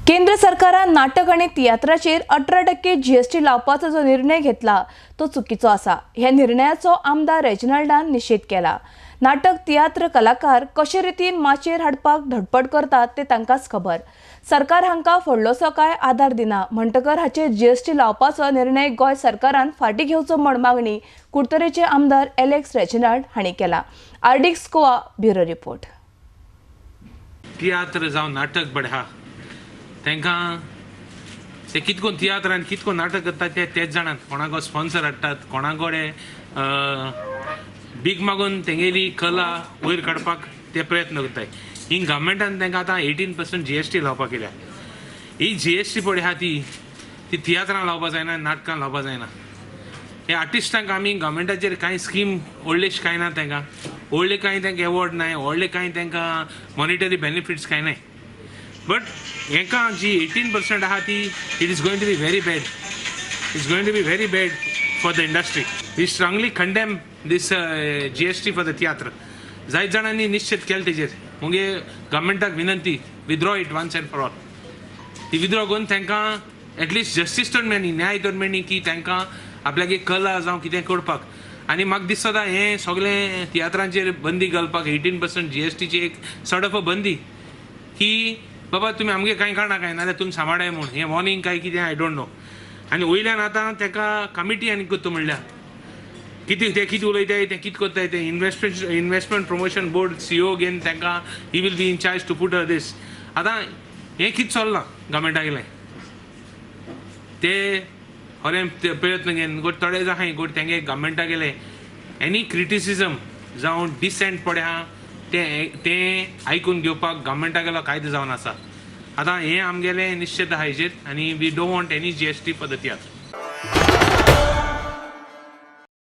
केंद्र सरकारान नाटक आनी तियात्राचेर 18% जीएसटी लावपाचो जो निर्णय घेतला तो चुकीचो आसा। ह्या निर्णयाचो आमदार रेजिनाल्डान निशेध केला। नाटक तियात्र कलाकार कशे रितीन माचयेर हाडपाक धडपड करतात ते तांकांच खबर। सरकार हांकां व्हडलोसो काय आदार दिना म्हणटकर हाचेर जीएसटी लावपाचो निर्णय गोंय सरकारान फाटीं घेवचो म्हण मागणी कुडतरेचे आमदार एलेक्स रेजिनाल्ड हांणी केला। RDX Goa bureau report. तियात्र जावं नाटक बड्या तांकां ते कितको तियात्र आनी कितको नाटक करतात ते तेच जाणात। कोणाको स्पॉन्सर हाडटात, कोणा कडेन भीक मागून तेंगेली कला वयर काडपाक ते प्रयत्न करताय। ही गव्हर्मेंटान तांकां आतां 18% जीएसटी लावपाक केल्या। ही जीएसटी पळय आहा ती ती तियात्रां लावपा जायना, नाटकां लावपा जायना। हे आर्टिस्टांक आमी गव्हर्मेंटाचेर कांय स्कीम व्हडलेश कांय ना, तांकां व्हडले कांय तांकां एवॉर्ड नाय, व्हडले कांय तांकां मॉनिटरी बेनिफिट्स कांय नाय। बट हेका जी 18% आहा ती it is going to be very bad, it's going to be very bad for the industry. We strongly condemn this GST for the tiatr. जायत जाणांनी निश्चित केलें तेजेर। मुगे गव्हर्मेंटाक विनंती, withdraw it once and for all. ती विथड्रॉ करून तांकां एटलिस्ट जस्टीस तर मेळ्ळी, न्याय तर मेळ्ळी की तांकां आपल्यागे कला जावं कितें करपाक। आनी म्हाका दिसता हें सगळें तियात्रांचेर बंदी घालपाक 18% जीएसटीची एक सॉर्ट ऑफ अ बंदी की बाबा तुमी आमगे कांय काडना काय नाजाल्यार तुमी सांबाळाय म्हूण हें वॉर्निंग काय कितें I don't know. आनी वयल्यान आतां ताका कमिटी आनी करता म्हणल्या कितें ते कितें उलयताय, ते कितें करताय ते इन्वेस्टमेंट प्रमोशन बोर्ड सीईओ घेवन तांकां he will be in charge to put a these. आतां हें कितें चल्लां गव्हर्मेंटागेलें ते खरें प्रयत्न घेवन गोड थोडे जाय गोड तेंगे गव्हर्मेंटागेलें एनी क्रिटिसिजम जावं डिसेंट पळय आहा तें आयकून घेवपाक गव्हर्मेंटागेलो कायदो जावन आसा। आतां हें आमगेलें निश्चित आहा हेजेर आनी we don't want any GST for the tiatr.